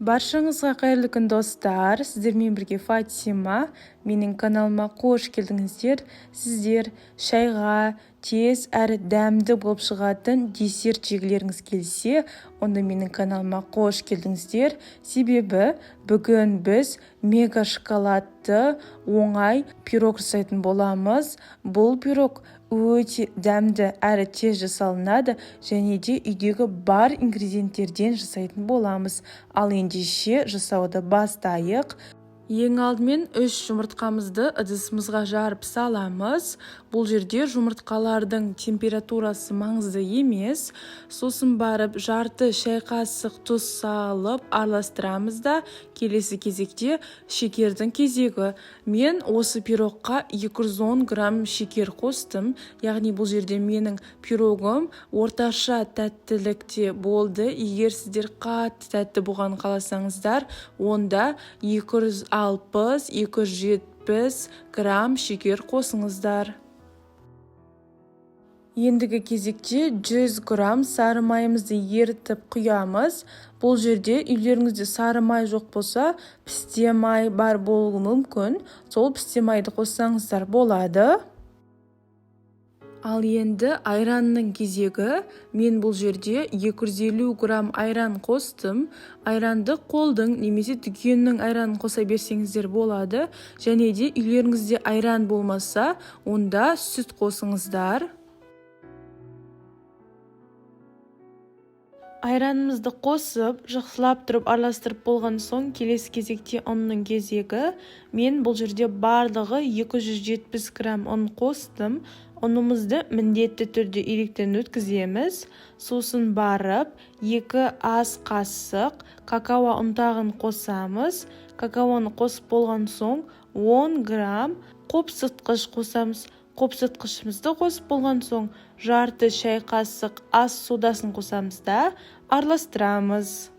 Баршаңызға қайырлы күн, достар! Сіздермен бірге Фатима. Менің каналыма қош келдіңіздер. Сіздер шайға тез әрі дәмді болып шығатын десерт жегілеріңіз келсе, онда менің каналыма қош келдіңіздер. Себебі бүгін біз мега шоколадты оңай пирог жасайтын боламыз. Бұл пирог өте дәмді әрі тез жасалынады және де үйдегі бар ингредиенттерден жасайтын боламыз. Ал ендеше жасауды бастайық. Ең алдымен 3 жұмыртқамызды ыдысымызға жарып саламыз. Бұл жерде жұмыртқалардың температурасы маңызды емес. Сосын барып жарты шай қасық тұз салып араластырамыз да, келесі кезекте шекердің кезегі. Мен осы пирогқа 210 грамм шекер қостым. Яғни бұл жерде менің пирогым орташа тәттілікте болды. Егер сіздер қатты тәтті болғанын қаласаңыздар, онда 260-270 грамм шекер қосыңыздар. Ендігі кезекте 100 грамм сары майымызды ерітіп құямыз. Бұл жерде үйлеріңізде сары май жоқ болса, пісте май бар болуы мүмкін. Сол пісте майды қоссаңыздар болады. Ал енді айранның кезегі. Мен бұл жерде 250 грамм айран қостым. Айранды қолдың немесе дүкеннің айранын қоса берсеңіздер болады. Және де үйлеріңізде айран болмаса, онда сүт қосыңыздар. Айранымызды қосып, жақсылап тұрып араластырып болған соң, келесі кезекте ұнның кезегі. Мен бұл жерде барлығы 270 грамм ұн қостым. Ұнымызды міндетті түрде електен өткіземіз. Сосын барып 2 ас қасық какао ұнтағын қосамыз. Какаоны қосып болған соң 10 грамм қопсытқыш қосамыз. Қопсытқышымызды қосып болған соң жарты шай қасық ас содасын қосамыз да араластырамыз.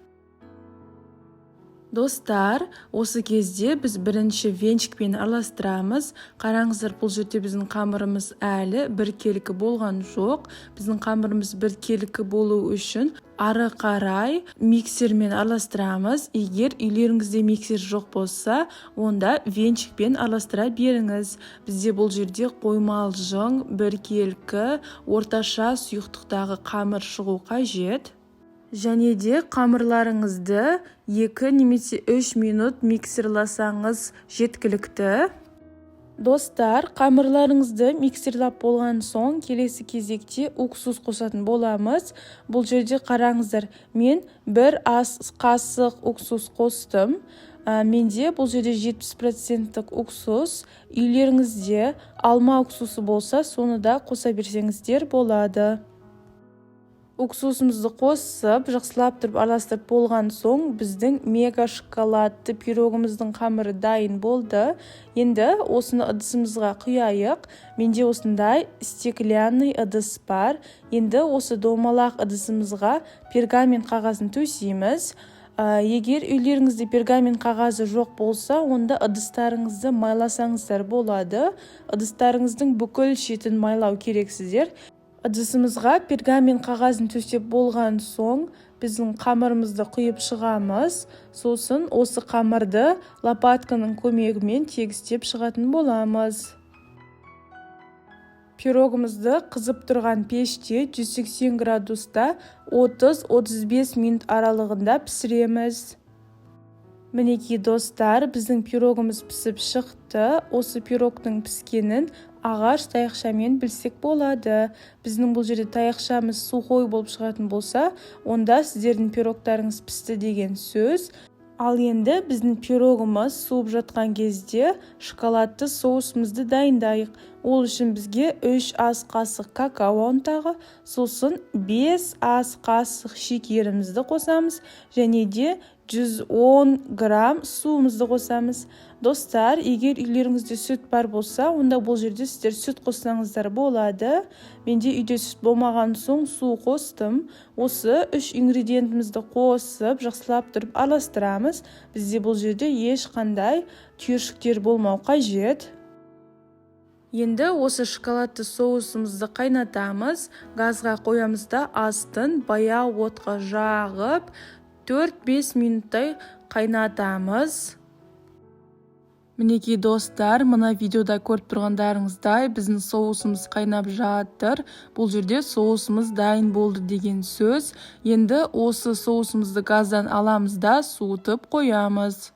Достар, осы кезде біз бірінші венчикпен араластырамыз. Қараңыздар, бұл жерде біздің қамырымыз әлі біркелкі болған жоқ. Біздің қамырымыз біркелкі болу үшін ары қарай миксермен араластырамыз. Егер үйлеріңізде миксер жоқ болса, онда венчикпен араластыра беріңіз. Бізде бұл жерде қоймалжың, біркелкі, орташа сұйықтықтағы қамыр шығу қажет. Және де қамырларыңызды 2 немесе 3 минут миксерласаңыз жеткілікті. Достар, қамырларыңызды миксерлап болған соң, келесі кезекте уксус қосатын боламыз. Бұл жерде қараңыздар, мен 1 ас қасық уксус қостым. Менде бұл жерде 70% уксус. Үйлеріңізде алма уксусы болса, соны да қоса берсеңіздер болады. Уксусымызды қосып, жақсылап тұрып араластырып болған соң, біздің мега шоколадты пирогымыздың қамыры дайын болды. Енді осыны ыдысымызға құяйық. Менде осындай стеклянный ыдыс бар. Енді осы домалақ ыдысымызға пергамент қағазын төсейміз. Егер үйлеріңізде пергамент қағазы жоқ болса, онда ыдыстарыңызды майласаңыздар болады. Ыдыстарыңыздың бүкіл шетін майлау керексіздер. Ыдысымызға пергамент қағазын төсеп болған соң, біздің қамырымызды құйып шығамыз. Сосын осы қамырды лопатканың көмегімен тегістеп шығатын боламыз. Пирогымызды қызып тұрған пеште 180 градуста 30-35 минут аралығында пісіреміз. Мінекей, достар, біздің пирогымыз пісіп шықты. Осы пирогтың піскенін ағаш таяқшамен білсек болады. Біздің бұл жерде таяқшамыз сухой болып шығатын болса, онда сіздердің пирогтарыңыз пісті деген сөз. Ал енді біздің пирогымыз суып жатқан кезде шоколадты соусымызды дайындайық. Ол үшін бізге 3 ас қасық какао ұнтағы, сосын 5 ас қасық шекерімізді қосамыз және де 110 грамм суымызды қосамыз. Достар, егер үйлеріңізде сүт бар болса, онда бұл жерде сіздер сүт қоссаңыздар болады. Менде үйде сүт болмаған соң су қостым. Осы 3 ингредиентімізді қосып, жақсылап тұрып араластырамыз. Бізде бұл жерде ешқандай түйіршіктер болмау қажет. Енді осы шоколадты соусымызды қайнатамыз. Газға қоямыз да, астын баяу отқа жағып, 4-5 минуттай қайнатамыз. Мінекей, достар, мына видеода көріп тұрғандарыңыздай, біздің соусымыз қайнап жатыр. Бұл жерде соусымыз дайын болды деген сөз. Енді осы соусымызды газдан аламыз да, суытып қоямыз.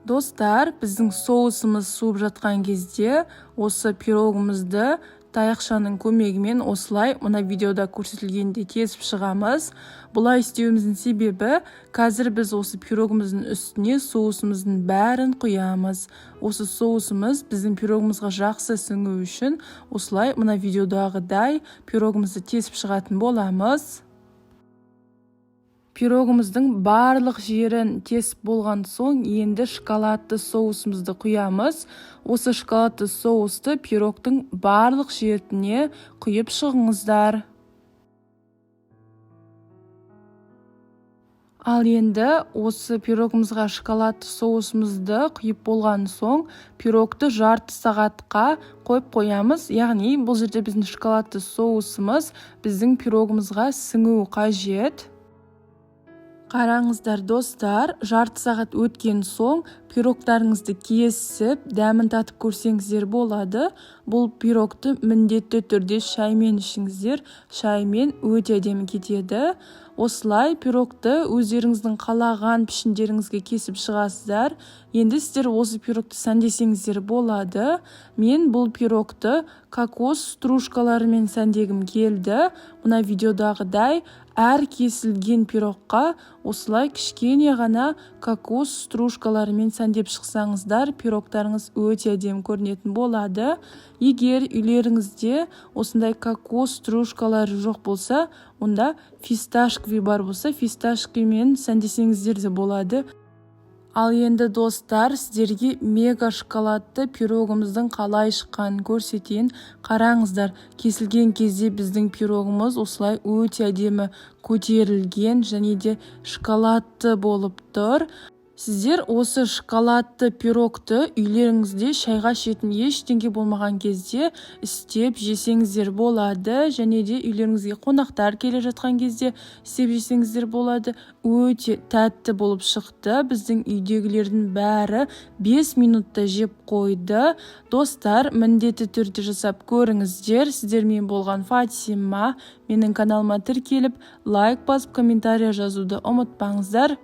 Достар, біздің соусымыз суып жатқан кезде осы пирогымызды таяқшаның көмегімен осылай мына видеода көрсетілгендей кесіп шығамыз. Бұлай істеуіміздің себебі, қазір біз осы пирогымыздың үстіне соусымыздың бәрін құямыз. Осы соусымыз біздің пирогымызға жақсы сіңу үшін осылай мына видеодағыдай пирогымызды тесіп шығатын боламыз. Пирогымыздың барлық жерін тесіп болған соң, енді шоколадты соусымызды құямыз. Осы шоколадты соусты пирогтың барлық жеріне құйып шығыңыздар. Ал енді осы пирогымызға шоколадты соусымызды құйып болған соң, пирогты жарты сағатқа қойып қоямыз. Яғни бұл жерде біздің шоколадты соусымыз біздің пирогымызға сіңу қажет. Қараңыздар, достар, жарты сағат өткен соң пирогтарыңызды кесіп, дәмін татып көрсеңіздер болады. Бұл пирогты міндетті түрде шаймен ішіңіздер, шаймен өте әдемі кетеді. Осылай пирогты өздеріңіздің қалаған пішіндеріңізге кесіп шығасыздар. Енді сіздер осы пирогты сәндесеңіздер болады. Мен бұл пирогты кокос стружкаларымен сәндегім келді. Мына видеодағыдай әр кесілген пирогқа осылай кішкене ғана кокос стружкаларымен сәндеп шықсаңыздар, пирогтарыңыз өте әдемі көрінетін болады. Егер үйлеріңізде осындай кокос стружкалары жоқ болса, онда фисташковый бар болса, фисташкамен сәндесеңіздер де болады. Ал енді, достар, сіздерге мега шоколадты пирогымыздың қалай шыққанын көрсетейін. Қараңыздар, кесілген кезде біздің пирогымыз осылай өте әдемі көтерілген және де шоколадты болып тұр. Сіздер осы шоколадты пирогты үйлеріңізде шайға ішетін ештеңе болмаған кезде істеп жесеңіздер болады, және де үйлеріңізге қонақтар келе жатқан кезде істеп жесеңіздер болады. Өте тәтті болып шықты. Біздің үйдегілердің бәрі 5 минутта жеп қойды. Достар, міндетті түрде жасап көріңіздер. Сіздермен болған Фатима. Менің каналыма тіркеліп, лайк басып, комментария жазуды ұмытпаңыздар.